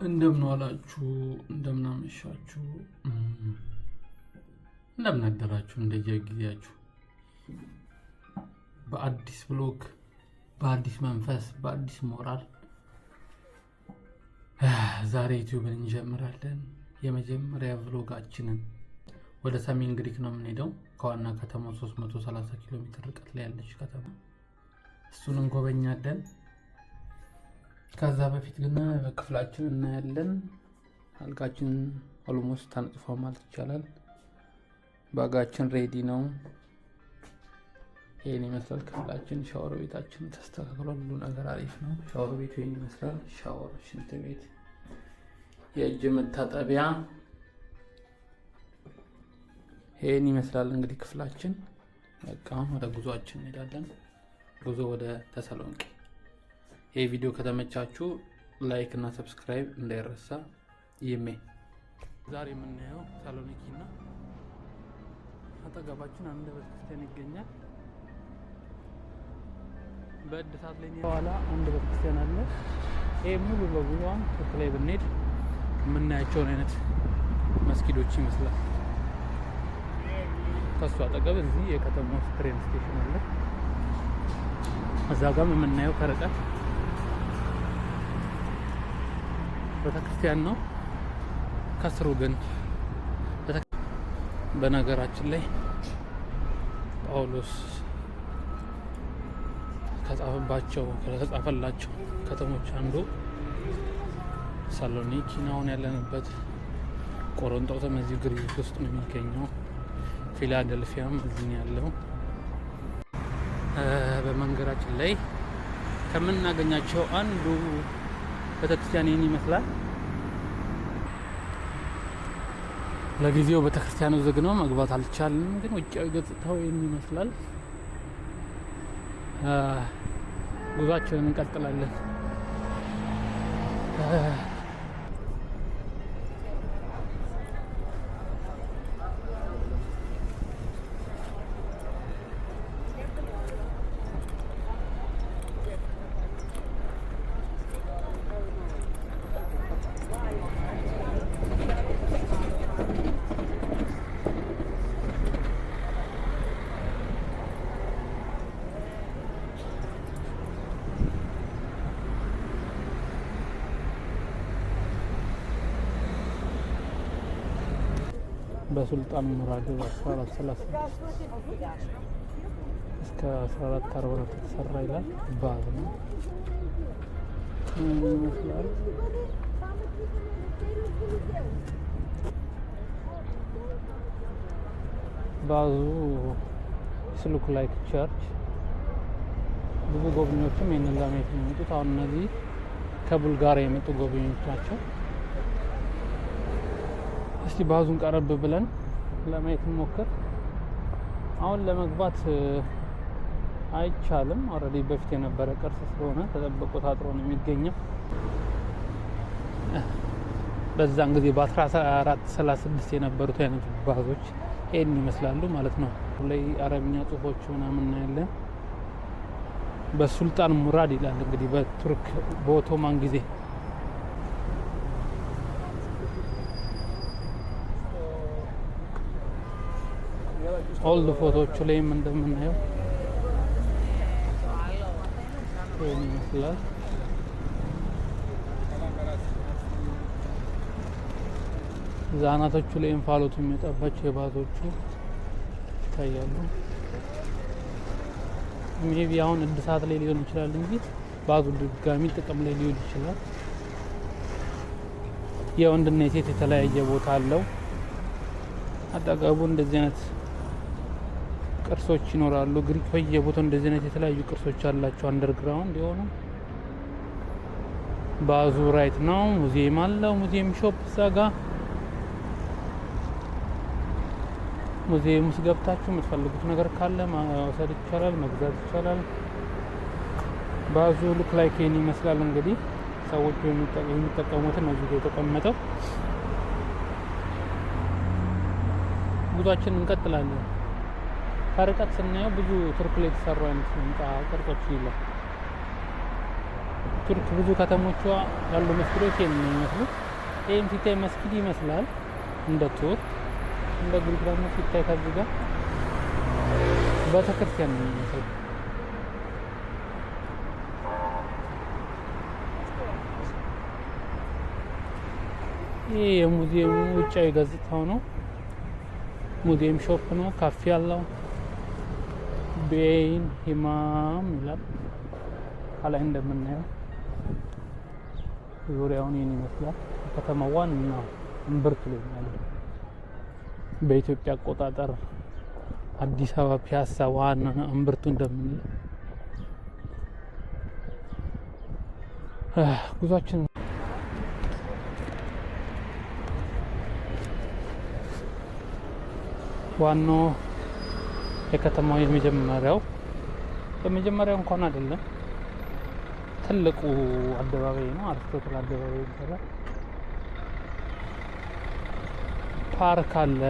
እንደምን ዋላችሁ፣ እንደምን አመሻችሁ፣ እንደምን አደራችሁ እንደየጊዜያችሁ። በአዲስ vlog፣ በአዲስ መንፈስ፣ በአዲስ ሞራል ዛሬ ዩቲዩብን እንጀምራለን። የመጀመሪያ vlog ኣችንን ወደ ሰሜን ግሪክ ነው የምንሄደው። ከዋና ከተማው 330 ኪሎ ሜትር ርቀት ላይ ያለች ከተማ፣ እሱን እንጎበኛለን። ከዛ በፊት ግን ክፍላችን እናያለን። አልጋችን almost ተነጥፎ ማለት ይቻላል። Bag ኣችን ready ነው። ይህን ይመስላል ክፍላችን። ሻወር ቤታችን ተስተካክሏል። ሁሉ ነገር አሪፍ ነው። ሻወር ቤቱ ይህን ይመስላል። ሻወር፣ ሽንት ቤት፣ የእጅ መታጠቢያ ይህን ይመስላል እንግዲህ ክፍላችን። በቃ አሁን ወደ ጉዟችን እንሄዳለን። ጉዞ ወደ ተሰሎንቄ። ይህ ቪዲዮ ከተመቻችሁ like እና subscribe እንዳይረሳ። ይሜ ዛሬ የምናየው ሳሎኒኪ እና አጠገባችን አንድ ቤተክርስቲያን ይገኛል። በእድሳት ላይ በኋላ አንድ ቤተክርስቲያን አለ። ይሄ ሙሉ በሙሉ አሁን ቱርክ ላይ ብንሄድ የምናያቸውን አይነት መስጊዶች ይመስላል። ከሱ አጠገብ እዚህ የከተማ ውስጥ train station አለ። እዛ ጋም የምናየው ከርቀት ቤተክርስቲያን ነው። ከስሩ ግን በነገራችን ላይ ጳውሎስ ከጻፈባቸው ከተጻፈላቸው ከተሞች አንዱ ሳሎኒኪ ነው አሁን ያለንበት። ቆሮንጦስም እዚሁ ግሪክ ውስጥ ነው የሚገኘው። ፊላደልፊያም እዚህ ነው ያለው። በመንገዳችን ላይ ከምናገኛቸው አንዱ ቤተክርስቲያን ይህን ይመስላል። ለጊዜው ቤተክርስቲያኑ ዝግ ነው፣ መግባት አልቻልንም። ግን ውጫዊ ገጽታው ይህን ይመስላል። ጉዟችንን እንቀጥላለን። በሱልጣን ሙራድ 1436 እስከ 1444 የተሰራ ይላል። Bath ነው ይመስላል። Bath ኡ look like church። ብዙ ጎብኚዎችም ይህንን ለማየት ነው የሚመጡት። አሁን እነዚህ ከቡልጋሪያ የመጡ ጎብኚዎች ናቸው። እስቲ bath ኡን ቀረብ ብለን ለማየት እንሞክር። አሁን ለመግባት አይቻልም። Already በፊት የነበረ ቅርስ ስለሆነ ተጠብቆ ታጥሮ ነው የሚገኘው። በዛን ጊዜ በ1436 የነበሩት አይነት bath ኦች ይህን ይመስላሉ ማለት ነው። ላይ አረብኛ ጽሁፎች ምናምን እናያለን። በሱልጣን ሙራድ ይላል እንግዲህ በቱርክ በኦቶማን ጊዜ። Old ፎቶዎቹ ላይም እንደምናየው ይህን ይመስላል። ዛናቶቹ ላይ እንፋሎቱ የሚወጣባቸው የ bath ኦቹ ይታያሉ። Maybe አሁን እድሳት ላይ ሊሆን ይችላል እንጂ bath ኡ ድጋሚ ጥቅም ላይ ሊውል ይችላል። የወንድና የሴት የተለያየ ቦታ አለው። አጠገቡ እንደዚህ አይነት ቅርሶች ይኖራሉ። ግሪክ በየቦታው እንደዚህ አይነት የተለያዩ ቅርሶች አላቸው። Underground የሆኑ bath ኡ right ነው። ሙዚየም አለው። ሙዚየም shop እዛ ጋ ሙዚየም ውስጥ ገብታችሁ የምትፈልጉት ነገር ካለ መውሰድ ይቻላል፣ መግዛት ይቻላል። Bath ኡ look like ይሄን ይመስላል። እንግዲህ ሰዎቹ የሚጠቀሙትን ነው እዚህ የተቀመጠው። ጉዟችንን እንቀጥላለን። ከርቀት ስናየው ብዙ ቱርክ ላይ የተሰሩ አይነት ህንጻ ቅርጾች ይላል። ቱርክ ብዙ ከተሞቿ ያሉ መስጊዶች ይሄን ነው የሚመስሉት። ይህም ሲታይ መስጊድ ይመስላል እንደ ቱርክ። እንደ ግሪክ ደግሞ ሲታይ ከዚህ ጋር ቤተክርስቲያን ነው የሚመስለው። ይህ የሙዚየሙ ውጫዊ ገጽታው ነው። ሙዚየም shop ነው። ካፌ አለው። ቤይን ሂማም ይላል ከላይ እንደምናየው ዙሪያውን ይህን ይመስላል። ከተማው ዋና እምብርት ላይ ነው ያለው። በኢትዮጵያ አቆጣጠር አዲስ አበባ ፒያሳ ዋና እምብርቱ እንደምንለው ጉዟችን ዋናው የከተማው የመጀመሪያው እንኳን አይደለም፣ ትልቁ አደባባይ ነው። አርስቶትል አደባባይ ይባላል። ፓርክ አለ።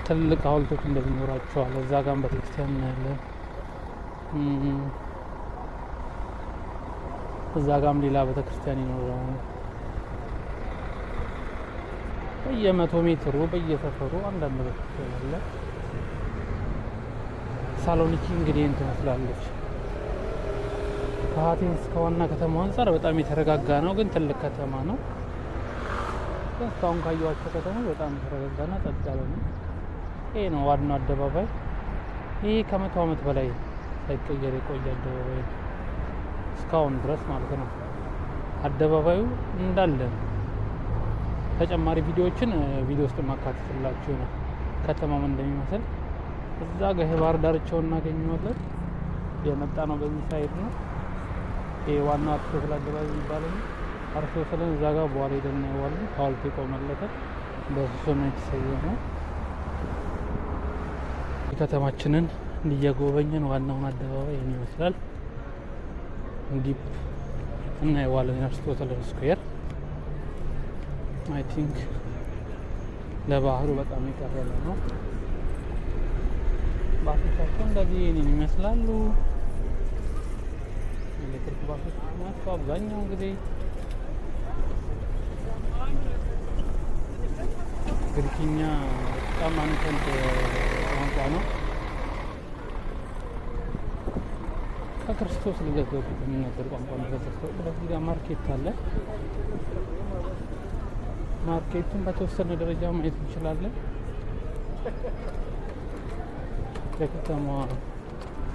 ትልቅ ሐውልቶች እንደሚኖራቸዋል። እዛ ጋም ቤተክርስቲያን እናያለን። እዛ ጋም ሌላ ቤተክርስቲያን ይኖራል። በየ100 ሜትሩ በየሰፈሩ አንዳንድ ቤተክርስቲያን አለ። ሳሎኒኪ እንግዲህ ይህን ትመስላለች። ከአቴንስ ከዋና ከተማው አንጻር በጣም የተረጋጋ ነው፣ ግን ትልቅ ከተማ ነው። እስካሁን ካየኋቸው ከተሞች በጣም የተረጋጋና ጸጥ ያለ ነው። ይሄ ነው ዋናው አደባባይ። ይህ ከ100 ዓመት በላይ ሳይቀየር የቆየ አደባባይ ነው፣ እስካሁን ድረስ ማለት ነው። አደባባዩ እንዳለ ነው። ተጨማሪ ቪዲዮዎችን ቪዲዮ ውስጥ ማካተትላችሁ ነው፣ ከተማው ምን እንደሚመስል። እዛ ጋር የባህር ዳርቻውን እናገኘዋለን። የመጣ ነው በዚህ side ነው። ይሄ ዋናው አርስቶትል አደባባይ የሚባለው ነው። አርስቶትልን እዛ ጋር በኋላ ሄደን እናየዋለን። ሐውልቱ የቆመለትን በሱ ስም የተሰየመው። ከተማችንን እየጎበኘን ዋናውን አደባባይ ይህን ይመስላል። Deep እናየዋለን የአርስቶትልን square። I think ለባህሩ በጣም የቀረበ ነው። ባሶቻቸው እንደዚህ ይህንን ይመስላሉ። ኤሌክትሪክ ባሶች ናቸው አብዛኛውን ጊዜ። ግሪክኛ በጣም ancient ቋንቋ ነው። ከክርስቶስ ልደት በፊት የሚነገር ቋንቋ ነው። በዚህ ጋር market አለ። Market ኡን በተወሰነ ደረጃ ማየት እንችላለን። የከተማዋ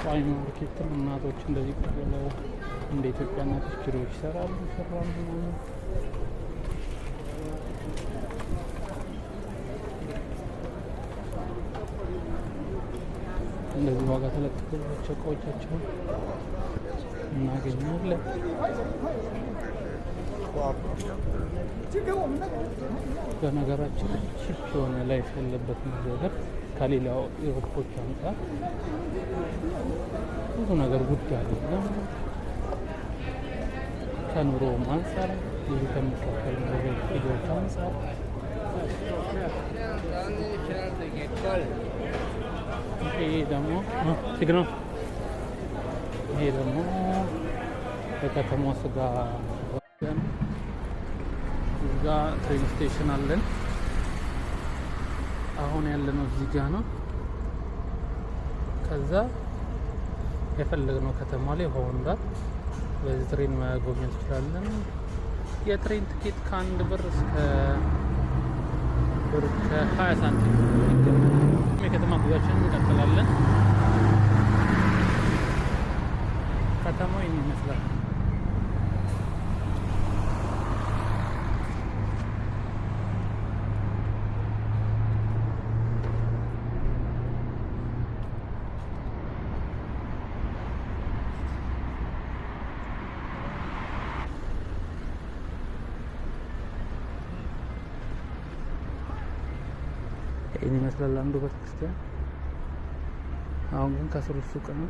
ቋሚ market ን እናቶች እንደዚህ ቁጭ ብለው እንደ ኢትዮጵያ እናቶች ኪሮች ይሰራሉ፣ ይሰራሉ ምናምን። እንደዚህ ዋጋ ተለጥፎባቸው እቃዎቻቸውን እናገኛለን። በነገራችን ላይ cheap የሆነ life ያለበት ነገር ከሌላው ኤሮፖች አንጻር ብዙ ነገር ውድ አይደለም። ከኑሮውም አንጻር፣ ብዙ ከሚከፈሉ ክፍያዎች አንጻር። ይሄ ደግሞ ሲግናል፣ ይሄ ደግሞ የከተማው ስጋ ነው። እዚህ ጋ train station አለን። አሁን ያለነው እዚህ ጋ ነው። ከዛ የፈለግነው ከተማ ላይ ሆንዳ በዚህ train መጎብኘት እንችላለን። የ train ትኬት ከ1 ብር እስከ ብር ከ20 ሳንቲም ይገኛል። የከተማ ጉዟችንን እንቀጥላለን። ከተማው ይህን ይመስላል። ይህን ይመስላል አንዱ ቤተክርስቲያን። አሁን ግን ከስሩ ሱቅ ነው።